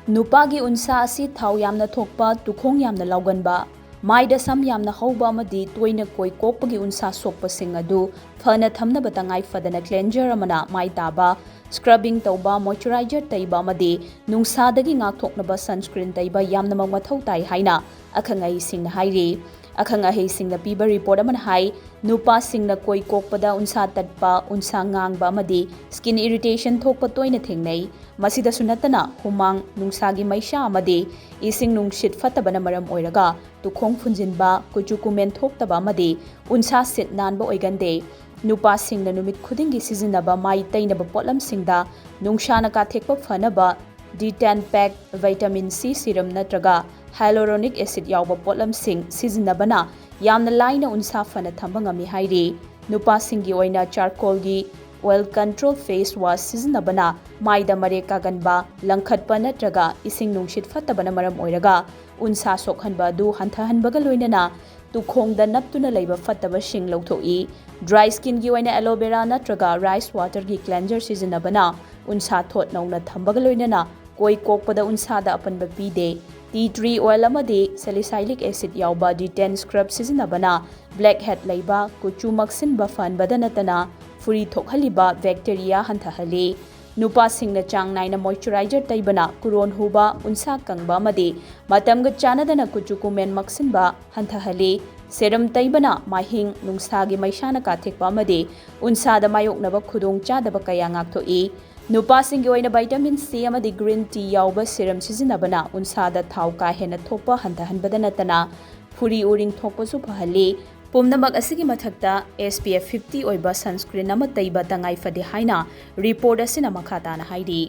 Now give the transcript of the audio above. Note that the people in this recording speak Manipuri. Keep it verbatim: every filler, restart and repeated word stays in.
ꯅꯨꯄꯥꯒꯤ ꯎꯟꯁꯥ ꯑꯁꯤ ꯊꯥꯎ ꯌꯥꯝꯅ ꯊꯣꯛꯄ, ꯇꯨꯈꯣꯡ ꯌꯥꯝꯅ ꯂꯥꯎꯒꯟꯕ, ꯃꯥꯏꯗ ꯁꯝ ꯌꯥꯝꯅ ꯍꯧꯕ ꯑꯃꯗꯤ ꯇꯣꯏꯅ ꯀꯣꯏ ꯀꯣꯛꯄꯒꯤ ꯎꯟꯁꯥ ꯁꯣꯛꯄꯁꯤꯡ ꯑꯗꯨ ꯐꯅ ꯊꯝꯅꯕ ꯇꯉꯥꯏ ꯐꯗꯅ ꯀ꯭ꯂꯦꯟꯖꯔ ꯑꯃꯅ ꯃꯥꯏ ꯇꯥꯕ, ꯁ꯭ꯀ꯭ꯔꯕꯤꯡ ꯇꯧꯕ, ꯃꯣꯏꯆꯔꯥꯏꯖꯔ ꯇꯩꯕ ꯑꯃꯗꯤ ꯅꯨꯡꯁꯥꯗꯒꯤ ꯉꯥꯛꯊꯣꯛꯅꯕ ꯁꯟꯁꯀ꯭ꯔꯤꯟ ꯇꯩꯕ ꯌꯥꯝꯅꯃꯛ ꯃꯊꯧ ꯇꯥꯏ ꯍꯥꯏꯅ ꯑꯈꯪ ꯑꯍꯩꯁꯤꯡꯅ ꯍꯥꯏꯔꯤ꯫ ꯑꯈꯪ ꯑꯍꯩꯁꯤꯡꯅ ꯄꯤꯕ ꯔꯤꯄꯣꯔꯠ ꯑꯃꯅ ꯍꯥꯏ, ꯅꯨꯄꯥꯁꯤꯡꯅ ꯀꯣꯏ ꯀꯣꯛꯄꯗ ꯎꯟꯁꯥ ꯇꯠꯄ, ꯎꯟꯁꯥ ꯉꯥꯡꯕ ꯑꯃꯗꯤ ꯁ꯭ꯀꯤꯟ ꯏꯔꯤꯇꯦꯁꯟ ꯊꯣꯛꯄ ꯇꯣꯏꯅ ꯊꯦꯡꯅꯩ꯫ ꯃꯁꯤꯗꯁꯨ ꯅꯠꯇꯅ ꯍꯨꯃꯥꯡ, ꯅꯨꯡꯁꯥꯒꯤ ꯃꯩꯁꯥ ꯑꯃꯗꯤ ꯏꯁꯤꯡ ꯅꯨꯡꯁꯤꯠ ꯐꯠꯇꯕꯅ ꯃꯔꯝ ꯑꯣꯏꯔꯒ ꯇꯨꯈꯣꯡ ꯐꯨꯟꯖꯤꯟꯕ, ꯀꯨꯆꯨ ꯀꯨꯃꯦꯟ ꯊꯣꯛꯇꯕ ꯑꯃꯗꯤ ꯎꯟꯁꯥ ꯁꯤꯠ ꯅꯥꯟꯕ ꯑꯣꯏꯒꯟꯗꯦ꯫ ꯅꯨꯄꯥꯁꯤꯡꯅ ꯅꯨꯃꯤꯠ ꯈꯨꯗꯤꯡꯒꯤ ꯁꯤꯖꯤꯟꯅꯕ ꯃꯥꯏ ꯇꯩꯅꯕ ꯄꯣꯠꯂꯝꯁꯤꯡꯗ ꯅꯨꯡꯁꯥꯅ ꯀꯥꯊꯦꯛꯄ ꯐꯅꯕ ꯗꯤꯇꯦꯟ ꯄꯦꯛ, ꯚꯤꯇꯥꯃꯤꯟ ꯁꯤ ꯁꯤꯔꯝ ꯅꯠꯇ꯭ꯔꯒ ꯍꯥꯏꯂꯣꯔꯣꯅꯤꯛ ꯑꯦꯁꯤꯗ ꯌꯥꯎꯕ ꯄꯣꯠꯂꯝꯁꯤꯡ ꯁꯤꯖꯤꯟꯅꯕꯅ ꯌꯥꯝꯅ ꯂꯥꯏꯅ ꯎꯟꯁꯥ ꯐꯅ ꯊꯝꯕ ꯉꯝꯃꯤ ꯍꯥꯏꯔꯤ꯫ ꯅꯨꯄꯥꯁꯤꯡꯒꯤ ꯑꯣꯏꯅ ꯆꯥꯔꯀꯣꯜꯒꯤ ꯑꯣꯏꯜ ꯀꯟꯇ꯭ꯔꯣꯜ ꯐꯦꯁ ꯋꯥꯁ ꯁꯤꯖꯤꯟꯅꯕꯅ ꯃꯥꯏꯗ ꯃꯔꯦꯛ ꯀꯥꯒꯟꯕ, ꯂꯪꯈꯠꯄ ꯅꯠꯇ꯭ꯔꯒ ꯏꯁꯤꯡ ꯅꯨꯡꯁꯤꯠ ꯐꯠꯇꯕꯅ ꯃꯔꯝ ꯑꯣꯏꯔꯒ ꯎꯟꯁꯥ ꯁꯣꯛꯍꯟꯕ ꯑꯗꯨ ꯍꯟꯊꯍꯟꯕꯒ ꯂꯣꯏꯅꯅ ꯇꯨꯈꯣꯡꯗ ꯅꯞꯇꯨꯅ ꯂꯩꯕ ꯐꯠꯇꯕꯁꯤꯡ ꯂꯧꯊꯣꯛꯏ꯫ ꯗ꯭ꯔꯥꯏ ꯁ꯭ꯀꯤꯟꯒꯤ ꯑꯣꯏꯅ ꯑꯦꯂꯣꯚꯦꯔꯥ ꯅꯠꯇ꯭ꯔꯒ ꯔꯥꯏꯁ ꯋꯥꯇꯔꯒꯤ ꯀ꯭ꯂꯦꯟꯖꯔ ꯁꯤꯖꯤꯟꯅꯕꯅ ꯎꯟꯁꯥ ꯊꯣꯠ ꯅꯧꯅ ꯊꯝꯕꯒ ꯂꯣꯏꯅꯅ ꯀꯣꯏ ꯀꯣꯛꯄꯗ ꯎꯟꯁꯥꯗ ꯑꯄꯟꯕ ꯄꯤꯗꯦ꯫ ꯇꯤ ꯇ꯭ꯔꯤ ꯑꯣꯏꯜ ꯑꯃꯗꯤ ꯁꯦꯂꯤꯁꯥꯏꯂꯤꯛ ꯑꯦꯁꯤꯗ ꯌꯥꯎꯕ ꯗꯤꯇꯦꯟ ꯁ꯭ꯀ꯭ꯔꯕ ꯁꯤꯖꯤꯟꯅꯕꯅ ꯕ꯭ꯂꯦꯛ ꯍꯦꯠ ꯂꯩꯕ, ꯀꯨꯆꯨ ꯃꯛꯁꯤꯟꯕ ꯐꯍꯟꯕꯗ ꯅꯠꯇꯅ ꯐꯨꯔꯤ ꯊꯣꯛꯍꯜꯂꯤꯕ ꯕꯦꯛꯇꯦꯔꯤꯌꯥ ꯍꯟꯊꯍꯜꯂꯤ꯫ ꯅꯨꯄꯥꯁꯤꯡꯅ ꯆꯥꯡ ꯅꯥꯏꯅ ꯃꯣꯏꯆꯔꯥꯏꯖꯔ ꯇꯩꯕꯅ ꯀꯨꯔꯣꯟ ꯍꯨꯕ, ꯎꯟꯁꯥ ꯀꯪꯕ ꯑꯃꯗꯤ ꯃꯇꯝꯒ ꯆꯥꯟꯅꯗꯅ ꯀꯨꯆꯨ ꯀꯨꯃꯦꯟ ꯃꯛꯁꯤꯟꯕ ꯍꯟꯊꯍꯜꯂꯤ꯫ ꯁꯦꯔꯝ ꯇꯩꯕꯅ ꯃꯥꯏꯍꯤꯡ, ꯅꯨꯡꯁꯥꯒꯤ ꯃꯩꯁꯥꯅ ꯀꯥꯊꯦꯛꯄ ꯑꯃꯗꯤ ꯎꯟꯁꯥꯗ ꯃꯥꯌꯣꯛꯅꯕ ꯈꯨꯗꯣꯡꯆꯥꯗꯕ ꯀꯌꯥ ꯉꯥꯛꯊꯣꯛꯏ꯫ ꯅꯨꯄꯥꯁꯤꯡꯒꯤ ꯑꯣꯏꯅ ꯚꯤꯇꯥꯃꯤꯟ ꯁꯤ ꯑꯃꯗꯤ ꯒ꯭ꯔꯤꯟ ꯇꯤ ꯌꯥꯎꯕ ꯁꯤꯔꯝ ꯁꯤꯖꯤꯟꯅꯕꯅ ꯎꯟꯁꯥꯗ ꯊꯥꯎ ꯀꯥ ꯍꯦꯟꯅ ꯊꯣꯛꯄ ꯍꯟꯊꯍꯟꯕꯗ ꯅꯠꯇꯅ ꯐꯨꯔꯤ ꯎꯔꯤꯡ ꯊꯣꯛꯄꯁꯨ ꯐꯍꯜꯂꯤ꯫ ꯄꯨꯝꯅꯃꯛ ꯑꯁꯤꯒꯤ ꯃꯊꯛꯇ ꯑꯦꯁ ꯄꯤ ꯑꯦꯐ ꯐꯤꯐꯇꯤ ꯑꯣꯏꯕ ꯁꯟꯁꯀ꯭ꯔꯤꯟ ꯑꯃ ꯇꯩꯕ ꯇꯉꯥꯏ ꯐꯗꯦ ꯍꯥꯏꯅ ꯔꯤꯄꯣꯔꯠ ꯑꯁꯤꯅ ꯃꯈꯥ ꯇꯥꯅ ꯍꯥꯏꯔꯤ꯫